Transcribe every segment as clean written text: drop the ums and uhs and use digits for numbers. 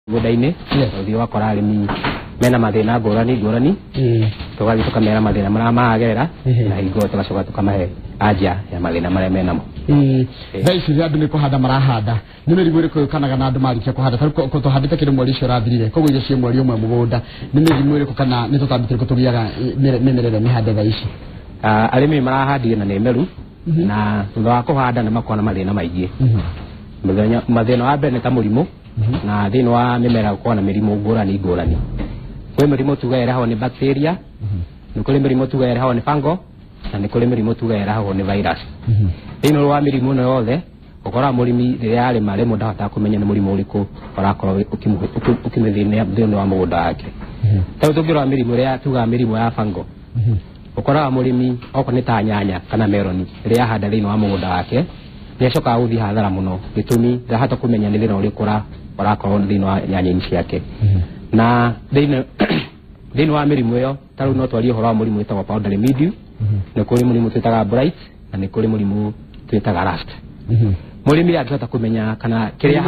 Mũgũnda-inĩ ũthiĩ ũgakora arĩmi mena mathĩna ngũrani ngũrani, tũgathiĩ tũkamera mathĩna marĩa maragerera, na hingo ĩyo tũgacoka tũkamahe anja ya mathĩna marĩa menamo. Thaa ici andũ nĩ kũhanda marahanda, nĩ mĩrimũ ĩrĩkũ yũkanaga na andũ marĩkia kũhanda? Ta rĩu tũhandĩte kĩndũ mweri ũcio ũrathirire, koguo irio ciĩ mweri ũmwe mũgũnda, nĩ mĩrimũ ĩrĩkũ kana nĩ tũtambi tũrĩkũ tũgiaga mĩmera ĩrĩa mĩhande thaa ici? Arĩmi marahandire na nĩ meru, na thutha wa kũhanda nĩ makoragwo na mathĩna maingĩ. Mathĩna wa mbere nĩ ta mũrimũ, na thĩinĩ wa mĩmera gũkoragwo na mĩrimũ ngũrani ngũrani. Kwĩ mĩrimũ tugaga ĩrehagwo nĩ bacteria, nĩ kũrĩ mĩrimũ tugaga ĩrehagwo nĩ fungal, na nĩ kũrĩ mĩrimũ tugaga ĩrehagwo nĩ virus. Thĩinĩ wa mĩrimũ ĩno yothe, ũkoraga mũrĩmi rĩrĩa arĩma rĩmwe ndahotaga kũmenya nĩ mũrimũ ũrĩkũ ũrakorwo ũkĩmũthĩnia thĩinĩ wa mũgũnda wake. Ta rĩu tũngĩrora mĩrimũ ĩrĩa tugaga mĩrimũ ya fungal, ũkoraga mũrĩmi okorwo nĩ ta nyanya kana meroni rĩrĩa ahanda thĩinĩ wa mũgũnda wake, nĩ acokaga gũthiĩ hathara mũno, gĩtũmi ndahota kũmenya nĩ thĩna ũrĩkũ ũrakorwo thĩinĩ wa nyanya-inĩ ciake. Na thĩinĩ wa mĩrimũ ĩyo, ta rĩu no twarie ũhoro wa mũrimũ wĩtagwo powdery mildew, nĩ kũrĩ mũrimũ twĩtaga blight, na nĩ kũrĩ mũrimũ twĩtaga rust. Mũrĩmi angĩhota kũmenya kana kĩrĩa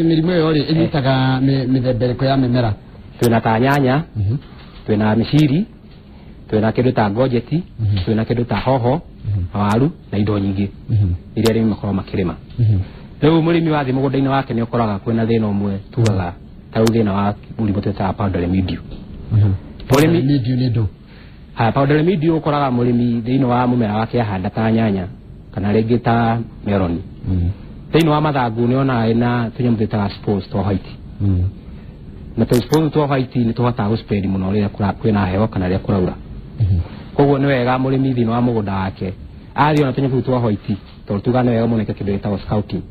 Mĩrimũ ĩyo rĩ, ĩnyitaga mĩthemba ĩrĩkũ ya mĩmera? Twĩna ta nyanya, twĩna mĩciri, twĩna kĩndũ ta ngojeti, twĩna kĩndũ ta hoho, waru na indo nyingĩ iria arĩmi makoragwo makĩrĩma. Rĩu mũrĩmi wathiĩ mũgũnda-inĩ wake nĩ ũkoraga kwĩna thĩna ũmwe tugaga ta rĩu thĩna wa mũrimũ twĩtaga powdery mildew. Mũrĩmi mildew nĩ ndũ? Haya, powdery mildew ũkoraga mũrĩmi thĩinĩ wa mũmera wake ahanda ta nyanya kana rĩngĩ ta meroni, thĩinĩ wa mathangũ nĩ onaga ĩna tũnyamũ twĩtaga spores twa white, na tũ spores twa white nĩ tũhotaga gũspread mũno rĩrĩa kwĩna heho kana rĩrĩa kũraura. Koguo nĩ wega mũrĩmi thĩinĩ wa mũgũnda wake athiĩ ona tũnyamũ tũu twa white, tondũ tugaga nĩ wega mũno eke kĩndũ gĩtagwo scouting,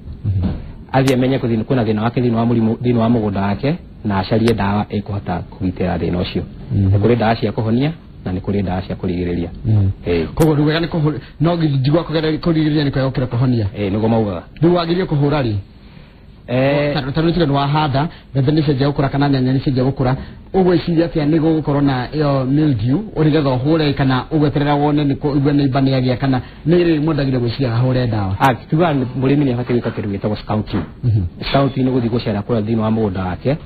athiĩ amenye kwĩna thĩna wake thĩinĩ wa mũrimũ thĩinĩ wa mũgũnda wake, na acarie ndawa ĩkũhota kũgitĩra thĩna ũcio. Nĩ kũrĩ ndawa cia kũhonia na nĩ kũrĩ ndawa cia kũrigĩrĩria. Koguo rĩu wega nĩ kũhũra, no njigua kũrigĩrĩria nĩ kwega gũkĩra kũhonia. Ĩĩ, nĩguo maugaga. Rĩu wagĩrĩire kũhũra rĩ? Ta rĩu tuge nĩ wahanda mbembe nĩ cianjia gũkũra kana nyanya nĩ cianjia gũkũra, ũgwĩciria atĩa nĩ gũgũkorwo na ĩyo mildew nĩgetha ũhũre, kana ũgweterera wone nĩ ũigue neighbor nĩ agĩa, kana nĩ rĩ mũndũ agĩrĩire gwĩciria ahũre ndawa? Tugaga mũrĩmi nĩ abatiĩ gwĩka kĩndũ gĩtagwo scouting. Scouting nĩ gũthiĩ gũcera kũrĩa thĩinĩ wa mũgũnda wake,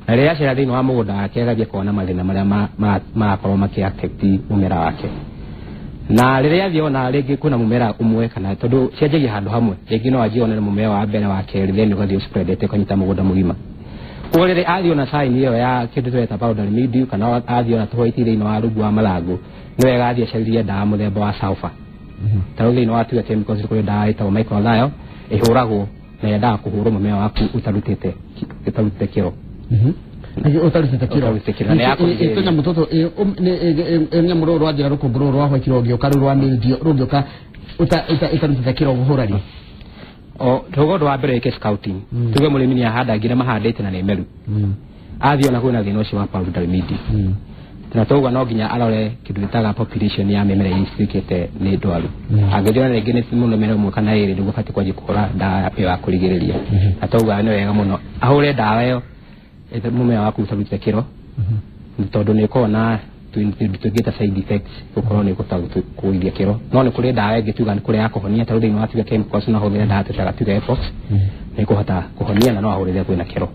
na rĩrĩa acera thĩinĩ wa mũgũnda wake agathiĩ akona mathĩna marĩa marakorwo makĩ affect mũmera wake. Na rĩrĩa athiĩ ona rĩngĩ kwĩna mũmera ũmwe, kana tondũ cianjagia handũ hamwe, rĩngĩ no anjie one mũmera wa mbere, wa kerĩ, then ũgathiĩ ũspreadete ũkanyita mũgũnda mũgima. Koguo rĩrĩa athiĩ ona sign ĩyo ya kĩndũ tweta powdery mildew, kana athiĩ ona tũhwaiti thĩinĩ wa rungu wa mathangũ, nĩ wega athiĩ acarĩrie ndawa mũthemba wa sulfur. Ta rĩu thĩinĩ wa Twiga Chemicals kũrĩ ndawa ĩtagwo Microthiol, ĩhũragwo na yendaga kũhũrwo mũmera waku ũtarutĩte kĩro. Ũtarutĩte kĩro. Ũtarutĩte kĩro. Na ya kũrigĩrĩria. Tũnyamũ tũtũ, nyamũ rũrũ rwanjĩra rũkũngũ rũrũ rwa white rũngĩũka, rũu rwa mildew rũngĩũka ĩtarutĩte kĩro, ũhũra rĩ? O tuga ũndũ wa mbere wĩke scouting. Tuge mũrĩmi nĩ ahanda nginya mahandĩte na nĩ meru, athiĩ ona kwĩna thĩna ũcio wa powdery mildew, na toguo no nginya arore kĩndũ gĩtaga population ya mĩmera ĩrĩa ituĩkĩte nĩ ndwaru. Angĩthiĩ ona rĩngĩ nĩ mũmera ũmwe kana ĩrĩ, nĩguo batiĩ kwanjia kũhũra ndawa ĩyo ya kũrigĩrĩria. Na toguo nĩ wega mũno ahũre ndawa ĩyo mũmera waku ũtarutĩte kĩro, tondũ nĩ ũkoragwo na tũngĩta side effects, gũkorwo nĩ ũkũhota kũgũithia kĩro. No nĩ kũrĩ ndawa ĩngĩ tuga nĩ kũrĩ ya kũhonia. Ta rĩu thĩinĩ wa Twiga Chemicals no ahũthĩre ndawa twĩtaga Twiga Epox, nĩ ĩkũhota kũhonia na no ahũrĩre kwĩna kĩro.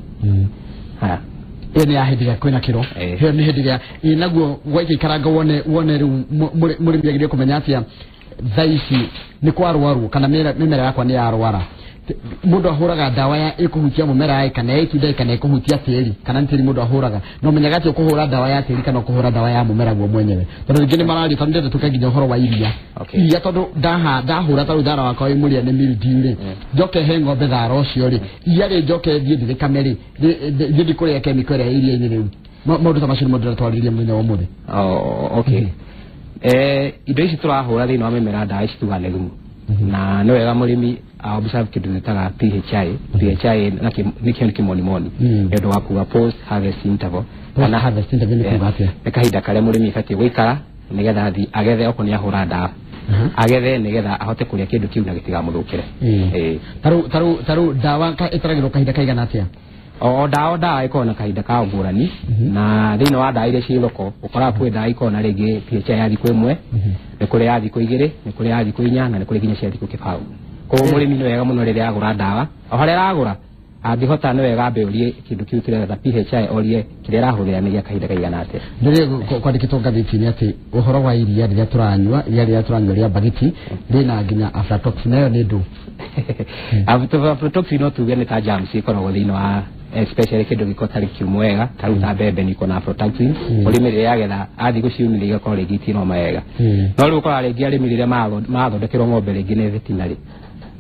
Haya. Ĩyo nĩ ya hĩndĩ ĩrĩa kwĩna kĩro. Ĩyo nĩ hĩndĩ ĩrĩa ĩ naguo gwaikaikaranga wone rĩu mũrĩmi agĩrĩire kũmenya atĩa thaa ici nĩ kwarwarwo kana mĩmera yakwa nĩ yarwara? Mũndũ ahũraga ndawa ya ĩkũhutia mũmera ĩ, kana ya itunda ĩ, kana ĩkũhutia tĩri, kana nĩ tĩri mũndũ ahũraga? Na ũmenyaga atĩ ũkũhũra ndawa ya tĩri kana ũkũhũra ndawa ya mũmera guo mwenyewe? Tondũ rĩngĩ nĩ mararia, tondũ ndĩrenda tũke nginya ũhoro wa iria. Iria, tondũ ndahũra ta rĩu thara wakwa wĩ mũrĩa nĩ mildew rĩ, njoke he ng'ombe thara ũcio rĩ, iria rĩ njoke thiĩ ndĩrĩkame rĩ, thiĩ ndikũrĩa chemical ĩrĩa ĩ iria-inĩ rĩu? Maũndũ ta macio nĩmo ndĩratwarĩria mũthenya wa ũmũthĩ. Oh, okay. Indo ici tũrahũra thĩinĩ wa mĩmera, ndawa ici tugaga nĩ thumu, na nĩ wega mũrĩmi a observe kĩndũ gĩtaga PHI. PHI nĩkĩo nĩ kĩmonimoni, nĩ ũndũ wa kuga post harvest interval. Post harvest interval nĩ kuga atĩa? Nĩ kahinda karĩa mũrĩmi abatiĩ gũikara nĩgetha athiĩ agethe, okorwo nĩ ahũra ndawa, agethe nĩgetha ahote kũrĩa kĩndũ kĩu na gĩtigamũthũkĩre. Ĩĩ. Tarĩu ndawa ĩtaragĩrwo kahinda kaigana atĩa? O ndawa ĩkoragwo na kahinda kao ngũrani, na thĩinĩ wa ndawa iria ciĩ thoko ũkoraga kwĩ ndawa ikoragwo na rĩngĩ PHI ya thikũ 1, nĩ kũrĩ ya thikũ 2, nĩ kũrĩ ya thikũ 4, na nĩ kũrĩ nginya cia thikũ 0. Koguo mũrĩmi nĩ wega mũno rĩrĩa agũra ndawa, o harĩa aragũra Angĩhota nĩ wega ambe ũrie kĩndũ kĩu kĩrĩa PHI orie kĩrĩa arahũthĩra nĩ gĩa kahinda kaigana atĩa. Ndĩrĩ kwandĩkĩtwo ngathĩti-inĩ atĩ ũhoro wa iria rĩrĩa tũranyua, iria rĩrĩa tũranyua rĩa mbagiti rĩna nginya aflatoxin, nayo nĩ ndũ. Aflatoxin no tuge nĩ ta germs ikoragwo thĩinĩ wa especially kĩndũ gĩkoragwo tarĩ kĩũmũ wega, ta rĩu ta mbembe nĩ iko na aflatoxin. Mũrĩmi rĩrĩa agetha athiĩ gũciumithia igakorwo rĩngĩ itinoma wega. No rĩu ũkoraga rĩngĩ arĩmi rĩrĩa marathondekerwo ng'ombe rĩngĩ nĩ veterinary,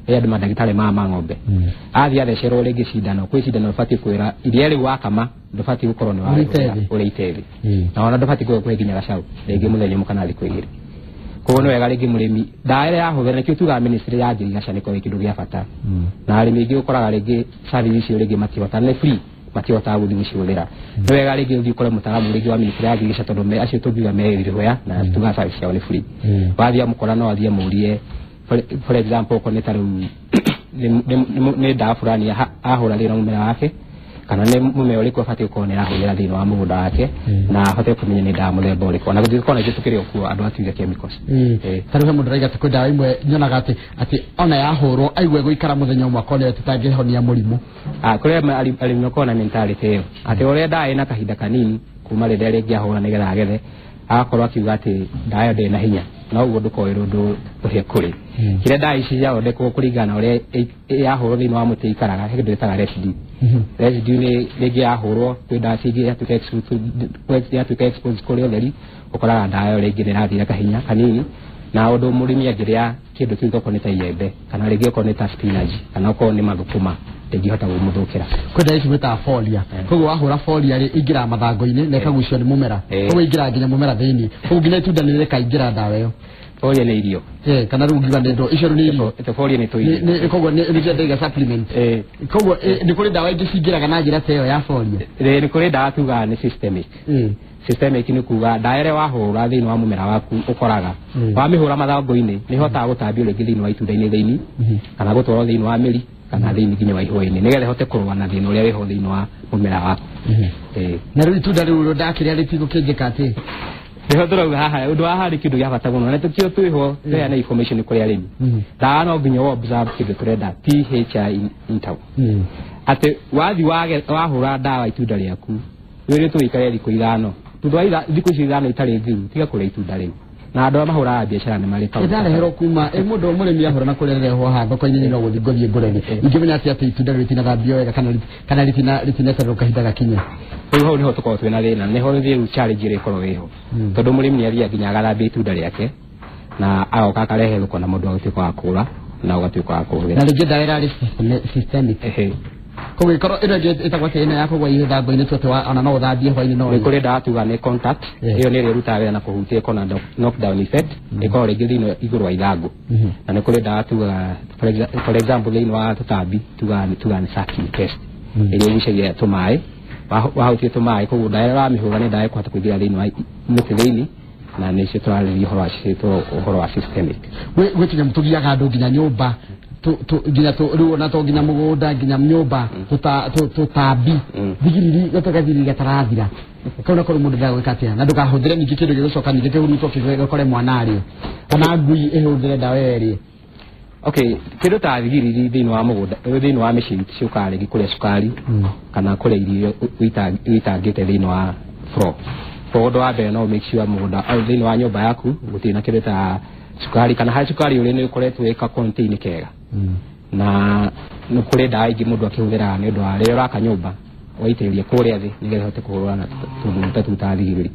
rĩrĩa andũ mandagĩtarĩ ma ng'ombe athiĩ athecerwo rĩngĩ cindano, kwĩ cindano ũbatiĩ kwĩra iria rĩu wakama ndũbatiĩ gũkorwo nĩ ũrĩite thĩ, na ona ndũbatiĩ kũhe nginya gacaũ rĩngĩ mũthenya ũmwe kana thikũ igĩrĩ. Koguo nĩ wega rĩngĩ mũrĩmi ndawa ĩrĩa yahũthĩra, nĩkĩo tugaga ministry ya ngirigaca nĩkorwo ĩ kĩndũ gĩa bata. Na arĩmi aingĩ ũkoraga rĩngĩ service icio rĩngĩ matihota, nĩ free, matihotaga gũthiĩ gũcihũthĩra. Nĩ wega rĩngĩ ũthiĩ ũkore mũtaaramu rĩngĩ wa ministry ya ngirigaca, tondũ acio tũngiuga me ihũya na tugaga service ciao nĩ free. Wathiĩ amũkora no athiĩ amũrie, for example okorwo nĩ ta rĩu nĩ ndawa fulani ahũra thĩinĩ wa mũmera wake, kana nĩ mũmera ũrĩkũ abatiĩ gũkorwo nĩ arahũthĩra thĩinĩ wa mũgũnda wake, na abatiĩ kũmenya nĩ ndawa mũthemba ũrĩkũ. Ona gũthiĩ na ithuĩ tũkĩrĩ o kuo andũ a Twiga Chemicals. Ta rĩu he mũndũ arauga atĩ kwĩ ndawa imwe nyonaga atĩ ona yahũrwo aigue gũikara mũthenya ũmwe akorwo nĩyo tũtangĩhonia mũrimũ. Kũrĩ arĩmi makoragwo na mentality ĩyo atĩ ũrĩa ndawa ĩna kahinda kanini kuma rĩrĩa rĩngĩ ahũra nĩgetha agethe, agakorwo akiuga atĩ ndawa ĩyo ndĩrĩ na hinya, na ũguo ndũkorwo wĩ ũndũ ũrĩa kũrĩ. Kĩrĩa ndawa ici ciathondekwo kũringana na ũrĩa yahũrwo thĩinĩ wa mũtĩ ikaraga, he kĩndũ gĩtaga residue. Residue nĩ rĩngĩ yahũrwo kwĩ ndawa cingĩ yatuĩka exposed kũrĩ ũtheri, ũkoraga ndawa ĩyo rĩngĩ nĩ ĩrathira kahinya kanini. Na ũndũ mũrĩmi angĩrĩa kĩndũ kĩu okorwo nĩ ta iembe, kana rĩngĩ okorwo nĩ ta spinach, kana okorwo nĩ mathũkũma, ndĩngĩhota kũmũthũkĩra. Kwĩ ndawa ici mwĩtaga folia, koguo wahũra folia rĩ ingĩraga mathangũ-inĩ na ĩkagucio nĩ mũmera, koguo ingĩraga nginya mũmera thĩinĩ, koguo nginya itunda nĩ rĩkaingĩra ndawa ĩyo. Folia nĩ irio. Kana rĩu ngiuga nĩ indo icio rĩu nĩ irio. Folia nĩ tũirio. Koguo nĩ ndaiga supplement. Koguo nĩ kũrĩ ndawa ingĩ cingĩraga na njĩra ta ĩyo ya folia. Nĩ kũrĩ ndawa tugaga nĩ systemic. Systemic nĩ kuga ndawa ĩrĩa wahũra thĩinĩ wa mũmera waku ũkoraga wamĩhũra mathangũ-inĩ nĩ ĩhotaga gũtambio rĩngĩ thĩinĩ wa itunda-inĩ thĩinĩ, kana gũtwarwo thĩinĩ wa mĩri, kana thĩinĩ nginya wa ihũa-inĩ, nĩgetha ĩhote kũrũa na thĩna ũrĩa wĩho thĩinĩ wa mũmera waku. Na rĩu itunda rĩu ndakĩrĩa rĩtigũkĩnjĩka atĩ nĩho tũrauga haha ũndũ wa haha nĩ kĩndũ gĩa bata mũno, na tũkĩo twĩho tũheana information kũrĩ arĩmi. Ndawa no nginya observe kĩndũ tũrenda PHI interval, atĩ wathiĩ wahũra ndawa itunda rĩaku wĩrĩtwo ũikare thikũ ithano, thutha wa thikũ icio ithano itarĩ thiru, tiga kũrĩa itunda rĩu. Na andũ arĩa mahũraga biacara nĩ marĩ kaũndũ. Ndareherwo kuma mũndũ mũrĩmi ahũra na kũrĩa rĩrehwo haha thoko-inĩ no gũthiĩ ngũthiĩ ngũre rĩ, ingĩmenya atĩ atĩ itunda rĩu rĩtinathambio wega kana rĩtinetererwo kahinda gakinye. Rĩu hau nĩho tũkoragwo twĩna thĩna, nĩho rĩu challenge ĩrĩa ĩkoragwo ĩho, tondũ mũrĩmi nĩ athiaga nginya agathambia itunda rĩake na agoka akarehe thoko na mũndũ agatuĩka wa kũgũra na ũgatuĩka wa kũhũthĩra. Na rĩngĩ ndawa ĩrarĩ systemic. Koguo ĩkorwo ĩno ĩngĩ ĩtagwo atĩa ĩno ya kũgwa ithangũ-inĩ tu atĩ ona no ũthambie hwainĩ no nĩ kũrĩ ndawa tugaga nĩ contact, ĩyo nĩ ĩrĩa ĩrutaga wĩra na kũhutia ĩkorwo na knockdown effect, ĩkorwo rĩngĩ thĩinĩ igũrũ wa ithangũ. Na nĩ kũrĩ ndawa tugaga for example thĩinĩ wa tũtambi tugaga nĩ sucking test, ĩrĩa ĩgucagia tũmaĩ, wahutia tũmaĩ, koguo ndawa ĩrĩa ũramĩhũra nĩ ndawa ĩkũhota kũingĩra thĩinĩ wa mũtĩ thĩinĩ, na nĩcio tũrarĩrĩria ũhoro wa ũhoro wa systemic. Gwĩ tũnyamũ tũgiaga andũ nginya nyũmba, nginya rĩu ona to nginya mũgũnda nginya nyũmba, tũtambi thigiriri gũtagathiriri gatarathira, kau nako mũndũ ndagwĩka atĩa, na ndũkahũthĩre ningĩ kĩndũ gĩgũcoka ningĩ kĩhurutwo gĩkore mwana arĩo, kana ngui ĩhũthĩre ndawa ĩyo ĩrĩe. Okay, kĩndũ ta thigiriri thĩinĩ wa mũgũnda, thĩinĩ wa mĩciĩ ciũkaga rĩngĩ kũrĩa cukari kana kũrĩa irio ũitangĩte thĩinĩ wa floor. Koguo ũndũ wa mbere no make sure mũgũnda thĩinĩ wa nyũmba yaku gũtirĩ na kĩndũ ta cukari, kana harĩa cukari ũrĩ nĩ ũkoretwo wĩ ka contain kega. Na nĩ kũrĩ ndawa ingĩ mũndũ akĩhũthĩraga nĩ ũndũ wa rĩrĩa ũraka nyũmba ũgaitĩrĩria kũrĩa thĩ nĩgetha ũhote kũhũrana na tũgunyũ tũu ta thigiriri.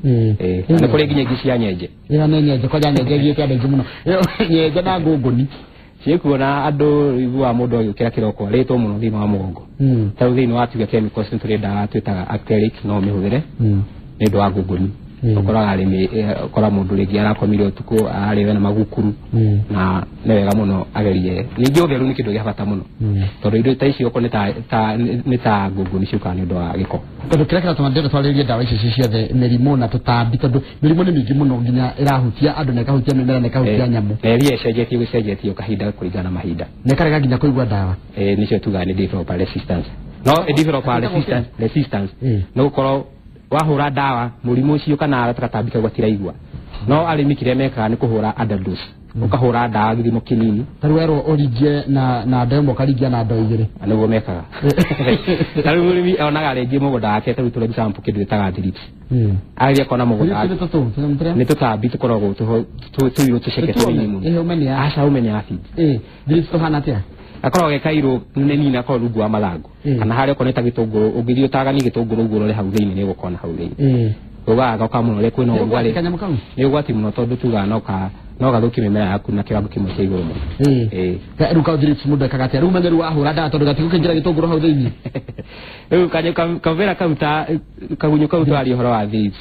Na nĩ kũrĩ nginya ingĩ cia nyenje. Ĩyo nĩ nyenje, kwanja nyenje ĩgiĩte andũ aingĩ mũno. Ĩyo nyenje na ngũngũni ciĩkuo, na andũ iguaga mũndũ agĩũkĩra kĩroko arĩtwo mũno thĩinĩ wa mũgongo. Ta rĩu thĩinĩ wa Twiga Chemicals nĩ tũrĩ ndawa twĩtaga Actellic, no ũmĩhũthĩre nĩ ũndũ wa ngũngũni. Ũkoraga arĩmi, ũkora mũndũ rĩngĩ arakomire ũtukũ ararĩwe na magukuru, na nĩ wega mũno agerie. Ningĩ ũtheru nĩ kĩndũ gĩa bata mũno, tondũ indo ta ici okorwo nĩ ta ngũngũni ciũkaga nĩ ũndũ wa gĩko. Tondũ kĩrĩa kĩratũma ndĩrenda twarĩrĩrie ndawa ici ci ciothe, mĩrimũ na tũtambi, tondũ mĩrimũ nĩ mĩingĩ mũno nginya ĩrahutia andũ na ĩkahutia mĩmera na ĩkahutia nyamũ. Na ĩrĩa ĩcenjetie gũcenjetio kahinda kũringana na mahinda. Na ĩkarega nginya kũigua ndawa. Nĩcio tugaga nĩ developer resistance. No developer resistance nĩ gũkorwo wahũra ndawa mũrimũ ũcio kana gatambi kau gatiraigua. No arĩmi kĩrĩa mekaga nĩ kũhũra underdose. Ũkahũra ndawa gĩthimo kĩnini. Ta rĩu werwo ũringie na ndoo ĩmwe ũkaringia na ndoo igĩrĩ. Nĩguo mekaga. Ta rĩu mũrĩmi onaga rĩngĩ mũgũnda wake, ta rĩu tũrĩ example kĩndũ gĩtaga thrips. Agĩthiĩ akona mũgũnda wake. Nĩ tũtambi tũkoragwo tũirũ tũceke tũnini mũno. Aca, ũme nĩ aphid. Thrips tũhana atĩa? Gakoragwo ge kairũ nĩ nini, akorwo rungu wa mathangũ. Kana harĩa okorwo nĩ ta gĩtũngũrũ, ũngĩthiĩ ũtaganie gĩtũngũrũ ũguo ũrore hau thĩinĩ nĩ ũgũkona hau thĩinĩ. Ugaga goka mũno rĩrĩa kwĩna ũrugarĩ. Nĩ ũgwati mũno tondũ tugaga no gathũkie mĩmera yaku na kĩwango kĩmwe kĩa igũrũ mũno. Rĩu ka thrips mũndũ ekaga atĩa? Rĩu menye rĩu wahũra ndawa tondũ gatigũkĩingĩra gĩtũngũrũ hau thĩinĩ. Rĩu kamũbira kau ta kagunyũ kau twaria ũhoro wa thrips.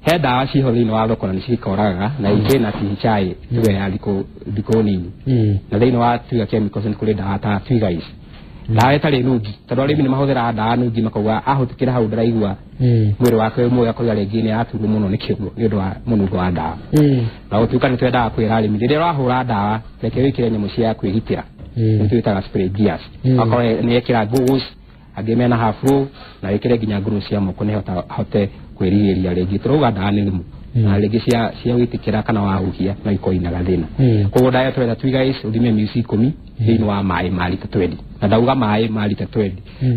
He ndawa ciho thĩinĩ wa thoko na nĩcikoragaga na ingĩ na THI tuge ya thikũ nini. Na thĩinĩ wa Twiga Chemicals nĩ kũrĩ ndawa ta Twiga ici. Ndawa ĩtarĩ nungi tondũ arĩmi nĩ mahũthĩraga ndawa nungi makauga ahũtũkĩra hau ndaraigua mwĩrĩ wake wĩ mwega, akauga rĩngĩ nĩ araturwo mũno nĩ kĩongo nĩ ũndũ wa mũnungo wa ndawa. Na gũtuĩka nĩ twendaga kwĩra arĩmi rĩrĩa ũrahũra ndawa reke wĩkĩre nyamũ cia kwĩgitĩra. Nĩ twĩtaga spray gears. Akorwo nĩ ekĩra goggles, angĩ mena half row, na wĩkĩre nginya gloves cia moko nĩ ahote kwĩrigĩrĩria rĩngĩ. Tũrauga ndawa nĩ thumu na rĩngĩ cia gwĩtĩkĩra kana wahuhia no ikorwo ina gathĩna. Koguo ndawa twetha Twiga ici ũthime mils 10 thĩinĩ wa maĩ ma lita 20. Na ndauga maĩ ma lita 20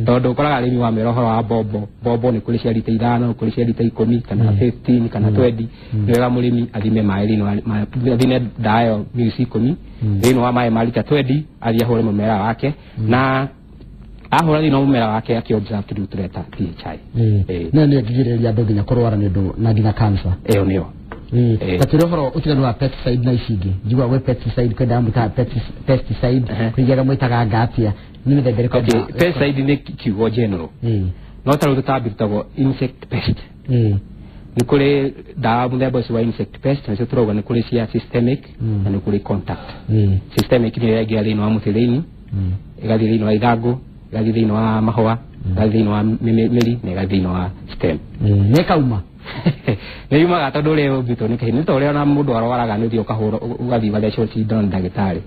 tondũ ũkoraga arĩmi wamera ũhoro wa mbombo, mbombo nĩ kũrĩ cia lita 5, kũrĩ cia lita 10 kana 15 kana 20. Nĩ wega mũrĩmi athime maĩ thĩinĩ wa athime ndawa ĩyo mils 10 thĩinĩ wa maĩ ma lita 20, athiĩ ahũre mũmera wake na ahũra thĩinĩ wa mũmera wake akĩ observe kĩndũ tũreta THI. Nayo nĩyo ĩngĩgirĩrĩria andũ nginya kũrwara nĩ ũndũ na nginya cancer. Ĩyo nĩyo. Ta tũrĩ ũhoro ũtiganu wa pesticide na ici ingĩ. Njiguaga gwĩ pesticide, kwĩ ndawa mwĩtaga pesticide, kwĩ ingĩ mwĩtaga ngatia. Nĩ mĩthemba ĩrĩkũ? Okay, pesticide nĩ kiugo general. No ta rĩu tũtambi tũtagwo insect pest. Nĩ kũrĩ ndawa mũthemba ũcio wa insect pest, nacio tũrauga nĩ kũrĩ cia systemic na nĩ kũrĩ contact. Systemic nĩ ĩrĩa ĩngĩra thĩinĩ wa mũtĩ thĩinĩ, ĩgathiĩ thĩinĩ wa ithangũ, ĩgathiĩ thĩinĩ wa mahũa, ĩgathiĩ thĩinĩ wa mĩri na ĩgathiĩ thĩinĩ wa stem. Nĩ ĩkauma. Nĩ yumaga tondũ ũrĩa ũmbĩtwo nĩ kahinda. Nĩ ta ũrĩa ona mũndũ arwaraga nĩ ũthiĩ ũkahũrwo ũgathiĩ ũgathecwo cindano nĩ ndagĩtarĩ.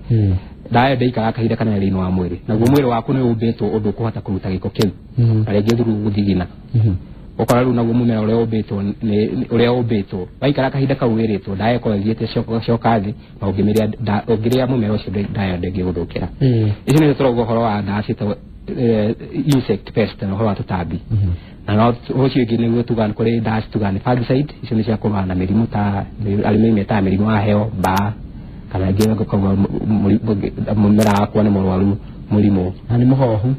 Ndawa ĩyo ndĩikaraga kahinda kanene thĩinĩ wa mwĩrĩ. Naguo mwĩrĩ waku nĩ ũmbĩtwo ũndũ ũkũhota kũruta gĩko kĩu. Na rĩngĩ through gũthigina. Ũkora rĩu naguo mũmera ũrĩa ũmbĩtwo nĩ ũrĩa ũmbĩtwo waikara kahinda kau wĩrĩtwo ndawa ĩkorwo ĩthiĩte coka thĩ na ũngĩmĩrĩa ũngĩrĩa mũmera ũcio ndawa ĩyo ndĩngĩgũthũkĩra. Icio nĩcio tũrauga ũhoro wa ndawa ciĩtagwo insect pest na ũhoro wa tũtambi. Na no ũcio ũngĩ nĩguo tugaga nĩ kũrĩ ndawa tugaga nĩ fungicide, icio nĩ cia kũrũa na mĩrimũ ta arĩmi metaga mĩrimũ ya heho, mbaa, kana ingĩ ũkauga mũmera wakwa nĩ mũrwaru mũrimũ na nĩ mũhohu.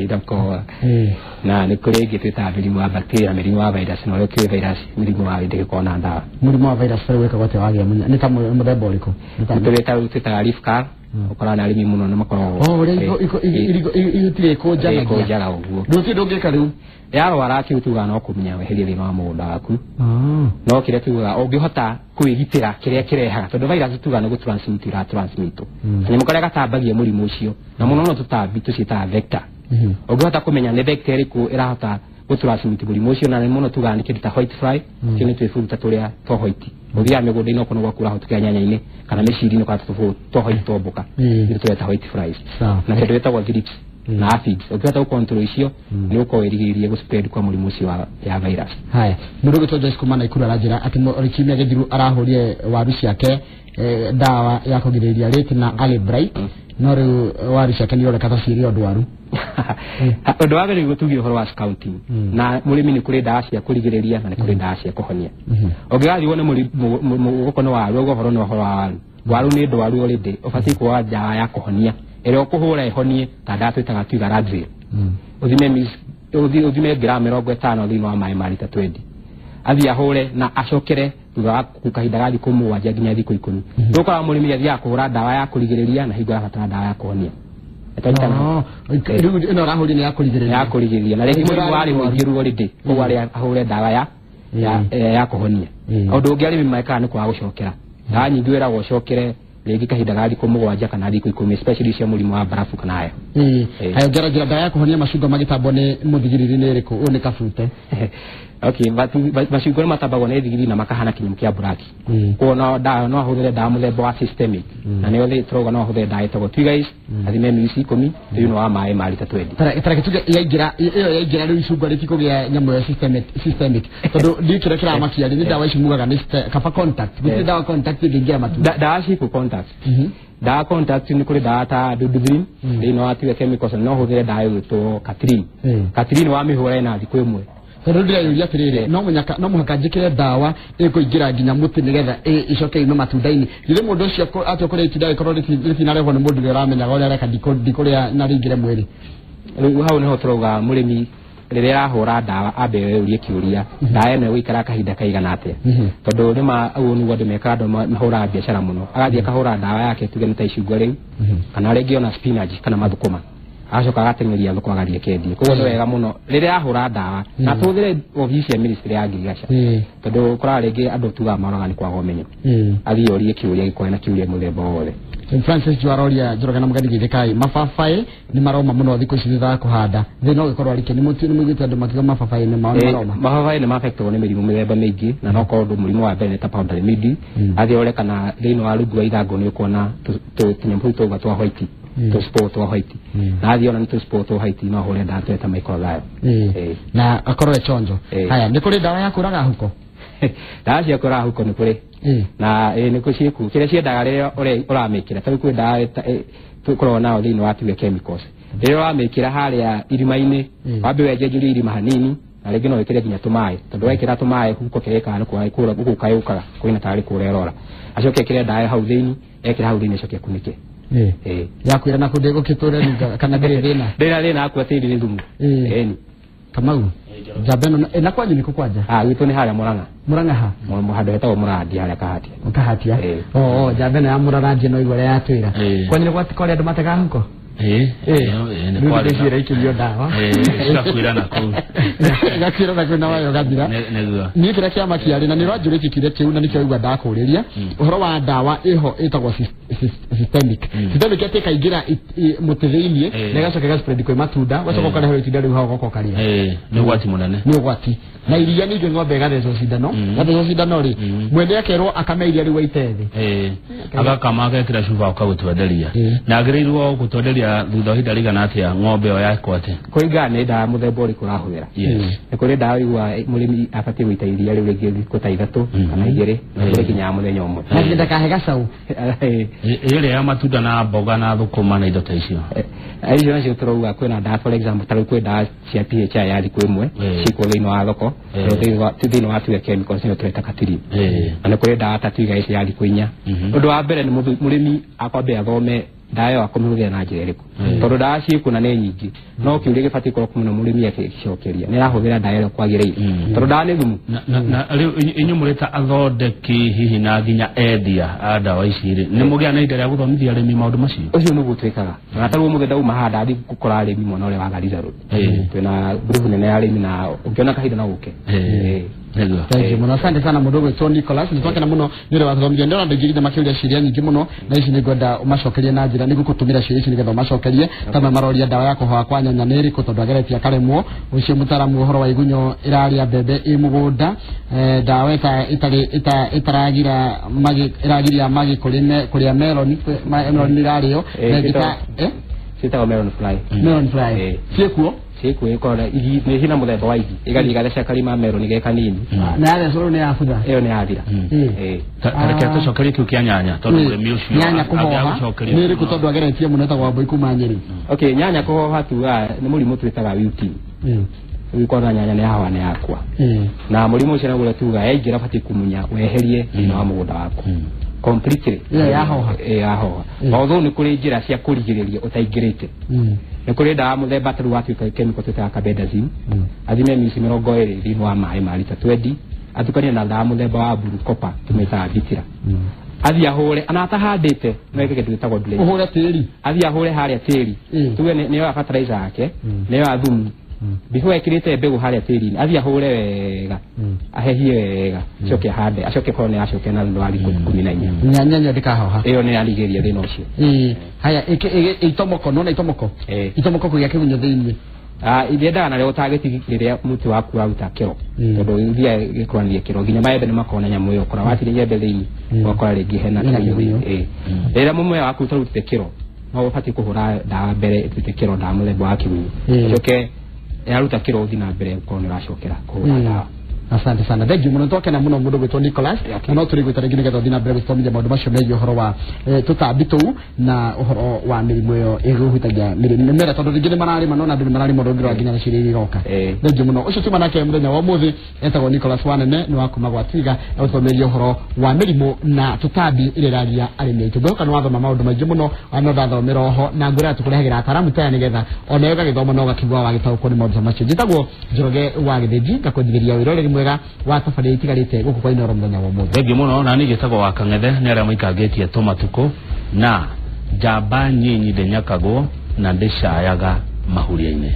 Ndakoa. Na nĩ kũrĩ ĩngĩ twĩtaga mĩrimũ wa bacteria, mĩrimũ wa virus, na ũrĩa ũkĩũĩ virus mĩrimũ wa ndĩgĩkorwo na ndawa. Mũrimũ wa virus rĩu wĩkagwo atĩa wagĩa mũnya? Nĩ ta mũthemba ũrĩkũ? Nĩ kũrĩ twĩtaga leaf curl, ũkoraga nĩ arĩmi mũno nĩ makoragwo ũrĩa ihuti rĩkũnjanagia. Rĩkũnjaga ũguo. Rũciũ ndũngĩka rĩu. Yarwara kĩu tugaga no kũmunya weherie thĩinĩ wa mũgũnda waku. No kĩrĩa tugaga ũngĩhota kwĩgitĩra kĩrĩa kĩrehaga tondũ virus tugaga nĩ gũtransmit ira transmit. Kanyamũ karĩa gatambagia mũrimũ ũcio na mũno no tũtambi tũciĩtaga vector. Ũngĩhota kũmenya nĩ vector ĩrĩkũ ĩrahota gũtransmit mũrimũ ũcio na nĩ mũno tugaga nĩ kĩndũ ta white fly, kĩu nĩ twĩburuta tũrĩa twa white. Ũthiaga mĩgũnda-inĩ okorwo gwaku ũrahũtũkĩra nyanya-inĩ kana mĩciri-inĩ ũkora tũbũrũ twa white twomboka. Nĩ tũreta white flies. Na kĩndũ gĩtagwo thrips na aphids. Ũngĩhota gũcontrol icio nĩ ũkorwo wĩrigĩrĩrie gũspread kwa mũrimũ ũcio ya virus. Haya, mũndũ ũgwĩtwo Joyce kuma Naikuru aranjĩra atĩ kiumia gĩthiru arahũrire waru ciake ndawa ya kũgirĩrĩria rate na Alibright, no rĩu waru ciake nĩ ironeka ta cirĩ o ndwaru. Ũndũ wa mbere nĩguo tuge ũhoro wa scouting na mũrĩmi nĩ kũrĩ ndawa cia kũrigĩrĩria na nĩ kũrĩ ndawa cia kũhonia. Ũngĩgathiĩ wone mũgũko nĩ waru, ũguo ũhoro nĩ ũhoro wa waru. Waru nĩ ndwaru already, ũbatiĩ kuoya ndawa ya kũhonia ĩrĩa ũkũhũra ĩhonie ta ndawa twĩtaga Twiga Radril. Ũthime gramu 50 thĩinĩ wa maĩ ma lita 20. Athiĩ ahũre na acokere thutha wa kahinda ga thikũ 7 nginya thikũ 10. Nĩũkoraga mũrĩmi athiaga kũhũra ndawa ya kũrigĩrĩria na hingo arabatara ndawa ya kũhonia. Rĩu ĩno arahũrire nĩ ya kũrigĩrĩria. Ya kũrigĩrĩria na rĩngĩ mũrimũ warĩ mũingĩ rĩu already, koguo arĩ ahũre ndawa ya kũhonia. Ũndũ ũngĩ arĩmi mekaga nĩ kwaga gũcokera. Ndawa nyingĩ wĩragwo ũcokere rĩngĩ kahinda ga thikũ 7 kana thikũ 10, especially cia mũrimũ wa barafu kana heho. Hayo njĩra ndawa ya kũhonia macungwa magĩtambwo nĩ mũthigiriri nĩ ĩrĩkũ? Ũyũ nĩ kabute. Okay, macungwa nĩ matambagwo nĩ thigiri na makahana kĩnyamũ kĩa black. Koguo no ndawa no ahũthĩre ndawa mũthemba wa systemic, na nĩyo tũrauga no ahũthĩre ndawa ĩtagwo Twigais, athime misi 10 thĩinĩ wa maĩ ma rita 20. Tareke tuge yaingĩra ĩyo yaingĩra rĩu icungwa rĩtikũgĩa nyamũ ya systemic tondũ ndiũ kĩrĩa kĩramakia rĩ nĩ ndawa ici mugaga nĩ kaba contact, gũtirĩ ndawa contact ĩngĩingĩra matunda. Ndawa ciĩkuo contact. Ndawa contact nĩ kũrĩ ndawa ta Dudutrin thĩinĩ wa Twiga Chemicals, no ũhũthĩre ndawa ĩgwĩtwo Katrin. Katrin wamĩhũra ĩna thikũ ĩmwe. Tondũ ndĩreyũria atĩrĩrĩ, no mũhaka njĩkĩre ndawa ĩkũingĩra nginya mũtĩ nĩgetha ĩcoke yume matunda-inĩ. Githĩ mũndũ ũcio atua kũrĩa itunda rĩkorwo rĩtinarehwo nĩ mũndũ ũrĩa ũramenyaga ũrĩa areka ndikũrĩa na rĩingĩre mwĩrĩ. Rĩu hau nĩho tũrauga mũrĩmi rĩrĩa arahũra ndawa ambe eyũrie kĩũria, ndawa ĩno ĩgũikara kahinda kaigana atĩa, tondũ nĩma ũguo nĩguo andũ mekaga, andũ mahũraga biacara mũno, agathiĩ akahũra ndawa yake tuge nĩ ta icungwa rĩu kana rĩngĩ ona spinach kana mathũkũma, agacoka agateng'eria thoko agathiĩ akendie. Koguo nĩ wega mũno rĩrĩa ahũra ndawa na tũhũthĩre obici ya ministry ya ngirigaca, tondũ ũkoraga rĩngĩ andũ tugaga moraga nĩ kwaga ũmenyo, athiĩ orie kĩũria gĩkorwo na kĩũria mũthemba wothe. Francis Jwaroria Njoroge na Mũgeni Gĩthĩkai, mababaĩ nĩ maroma mũno thikũ ici thutha wa kũhanda, thĩna ũgĩkorwo arĩ kĩ? Nĩ mũiguĩte andũ makiuga mababaĩ nĩ mao nĩ maroma? Mababaĩ nĩ mafectagwo nĩ mĩrimũ mĩthemba mĩingĩ, na no korwo mũrimũ wa mbere nĩ ta powdery mildew. Athiĩ ore kana thĩinĩ wa rungu wa ithangũ nĩ ũkuona tũnyamũ tũu tũuga twa white, tũ spore twa white, na athiĩ ona nĩ tũ spore twa white no ahũre ndawa tweta microthiol. Na akorwo e chonjo. Haya, nĩ kũrĩ ndawa ya kũraga huko? Ndawa cia kũraga huko nĩ kũrĩ, na nĩ kũ ciĩkuo kĩrĩa ciendaga rĩrĩa ũramĩkĩra, tarĩu kwĩ ndawa tũkoragwo nayo thĩinĩ wa Twiga Chemicals, rĩrĩa ũramĩkĩra harĩa irima-inĩ wambe wenjenjerie irima hanini, na rĩngĩ no wĩkĩre nginya tũmaĩ, tondũ wekĩra tũmaĩ huko kĩrĩa ĩkaga nĩ gũka yũkaga kwĩna tarĩ kũra ĩrora, acoke ekĩre ndawa hau thĩinĩ, ekĩra hau thĩinĩ acoke akunĩke. Yakwĩra na kũndĩ gũkĩtũre runga kana ndĩrĩ thĩna? Ndĩrĩ thĩna, akua tĩri nĩ thumu. Ĩni. Kamau njamba ĩno na kwanyu nĩkũ kwanja? Gwitũ nĩ harĩa Mũrang'a. Mũrang'a ha? Handũ hetagwo Mũrandi harĩa Kahatia. Kahatia. Njamba ĩno ya Mũrarandi no igua ũrĩa yatwĩra. Kwanyu nĩ kwarĩ andũ matega huko? Nĩ kwarĩ ĩraikĩrio ndawa cigakuĩra na kũu, igakuĩra na kũu na wayo ũgathira. Niĩ kĩrĩa kĩamakia rĩ, na nĩ ũranjũrĩtie kĩũria kĩu na nĩkĩo waigua ndakũrĩria ũhoro wa ndawa ĩho ĩtagwo systemic. Systemic atĩ ĩkaingĩra mũtĩ thĩiniĩ na ĩgacoka ĩgaspread kwĩ matunda, ũgacoka ũkareherwo itunda rĩu hau ũgoka ũkarĩa. Nĩ ũgwati mũnene. Nĩ ũgwati. Na iria ningĩ ng'ombe ĩgathecwo cindano, gathecwo cindano rĩ, mwene akerwo akame iria rĩu aite thĩ, agakama agekĩra cuba oka gũtwenderia, na agĩrĩirwo gũtwenderia thutha wa ihinda rĩigana atĩa ng'ombe ĩyo yakwa atĩ? Kũringana nĩ ndawa mũthemba ũrĩkũ ũrahũthĩra. Nĩ kũrĩ ndawa igua mũrĩmi abatiĩ gũita iria rĩu rĩngĩ thikũ ta 3 kana 2, na kũrĩ nginya mũthenya ũmwe. Na nginya ndakahe gacaũ. Ĩrĩa ya matunda na mboga na thũkũma na indo ta icio. Icio nacio tũrauga kwĩna ndawa, for example tarĩu kwĩ ndawa cia PHI ya thikũ ĩmwe ciĩkuo thĩinĩ wa thoko thĩinĩ wa Twiga Chemicals, nĩyo tũreta Katrin, na nĩ kũrĩ ndawa ta Twiga ici ya thikũ 4. Ũndũ wa mbere nĩ mũrĩmi akwambe athome ndawa ĩyo akũmĩhũthĩra na njĩra ĩrĩkũ, tondũ ndawa ciĩkuo na nĩ nyingĩ, no kĩũria gĩbatiĩ gũkorwo mũno mũrĩmi agĩcokeria nĩ arahũthĩra ndawa ĩrĩa kwagĩrĩire, tondũ ndawa nĩ thumu. Na rĩu inyuĩ mũrĩ ta athondeki hihi na nginya endia a ndawa ici rĩ, nĩ mũgĩa na ihinda rĩa gũthomithia arĩmi maũndũ macio? Ũcio nĩguo twĩkaga, na tarĩu ũmũthĩ ndauma haha ndathiĩ gũkora arĩmi mwena ũrĩa wa Garissa Road, twĩna ngurubu nene ya arĩmi na ũngĩona kahinda no ũke. Thank you mũno, asante sana mũndũ ũgwĩtwo Nicholas, nĩ twakena mũno nĩ ũrĩa watũthomithia. Ndĩrona andũ aingĩ nginya makĩũria ciũria nyingĩ mũno, na ici nĩ ngwenda ũmacokerie na njĩra nĩngũkũtũmĩra ciũria ici nĩgetha ũmacokerie. Ta maya maroria ndawa ya kũhoha kwa nyanya nĩ ĩrĩkũ, tondũ ageretie akaremwo. Ũcio mũtaaramu ũhoro wa igunyũ ĩrarĩa mbembe ĩ mũgũnda, ndawa ĩtaragira ĩragiria magi kũrĩa meloni, meloni ĩrarĩo na ĩngĩ ta ciĩtagwo melon fly. Melon fly ciĩkuo? Ciĩkuo, ĩkorwo igi nĩ hina mũthemba wa igi ĩgathiĩ ĩgatheca karima meloni ge kanini, na yathecwo rĩu nĩ yabutha, ĩyo nĩ yathira. Reke tũcokerie kĩu kĩa nyanya, tondũ mũrĩmi ũcio nyanya kũhoha nĩ ĩrĩkũ, tondũ ageretie mũno, ĩtagwo Wambũi kuma Nyĩrĩ. Okay, nyanya kũhoha tugaga nĩ mũrimũ twĩtaga wilting, ũgĩkorwo nyanya nĩ yahoha nĩ yakua, na mũrimũ ũcio naguo tugaga yaingĩra batiĩ kũmunya weherie thĩinĩ wa mũgũnda waku completely. Yahoha. Yahoha. Although nĩ kũrĩ njĩra cia kũrigĩrĩria ũtaingĩrĩte, nĩ kũrĩ ndawa mũthemba tarĩu watuĩka chemical twĩtaga carbendazim, athime misi 20 thĩinĩ wa maĩ ma rita 20, atukanie na ndawa mũthemba wa blue copper tũmĩtaga bitira, athiĩ ahũre ana atahandĩte no eke kĩndũ gĩtagwo drench. Ũhũre tĩri? Athiĩ ahũre harĩa tĩri, tuge nĩyo ya fertilizer yake, nĩyo ya thumu, before ekĩrĩte mbegũ harĩa tĩri-inĩ, athiĩ ahũre wega, ahehie wega, acoke ahande, acoke korwo nĩ acoke na thutha wa thikũ 14. Nyanya ndĩkahoha. Ĩyo nĩ yarigĩrĩria thĩna ũcio. Haya, itomoko nona itomoko itomoko kũgĩa kĩgunyũ thĩiniĩ? Ithiendaga narĩo ũtagĩti rĩrĩa mũtĩ waku waruta kĩro. Tondũ ĩthiaga ĩgĩkũrania kĩro nginya maembe nĩ makoragwo na nyamũ ĩyo ũkora watinia iembe thĩinĩ ũgakora rĩngĩ hena Hena kĩgunyũ. kĩgunyũ. Rĩrĩa mũmera waku ũtarutĩte kĩro no ũbatiĩ kũhũra ndawa mbere ĩrute kĩro ndawa mũthemba wa kĩgunyũ, ũcoke yaruta kĩro ũthiĩ na mbere ũkorwo nĩ ũracokera kũhũra ndawa. Asante sana, thank you muno, twakena muno mundu gwitwo Nicholas. Na no turi gwita ringi nigetha uthii na mbere guthomithia maundu macio megiĩ ũhoro wa tũtambi tũu na ũhoro wa mĩrimũ ĩyo ĩhutagia mĩmera, tondũ rĩngĩ nĩ mararĩma no na andũ nĩ mararĩma ũndũ ũngĩ nginya na ciria iria iroka. Thank you muno. Ũcio tuma nake mũthenya wa ũmũthĩ etagwo Nicholas Wanene, nĩ wa kuma gwa Twiga, agũthomeria ũhoro wa mĩrimũ na tũtambi ĩrĩa ĩragia arĩmi aitũ. Ngwehoka nĩ wathoma maũndũ maingĩ mũno, ona no ndathomera oho, na ngwĩra tũkũrehagĩra ataramu taya nĩgetha onawe ũgagĩthoma na ũgakĩigua wagĩtaũkwo nĩ maũndũ ta macio. Njĩtagwo Njoroge wa Gĩthĩnji, ngakwendithĩria wĩroreri mwega wa tabarĩra itigarĩte gũkũ kwa Inooro mũthenya wa ũmũthĩ. Thengiũ mũno. Na niĩ njĩtagwo wa Kang'ethe, nĩ arĩa maikangĩtie tũmatukũ na njamba nyinyi ndĩnyakagwo na ndĩcayaga mahuria-inĩ.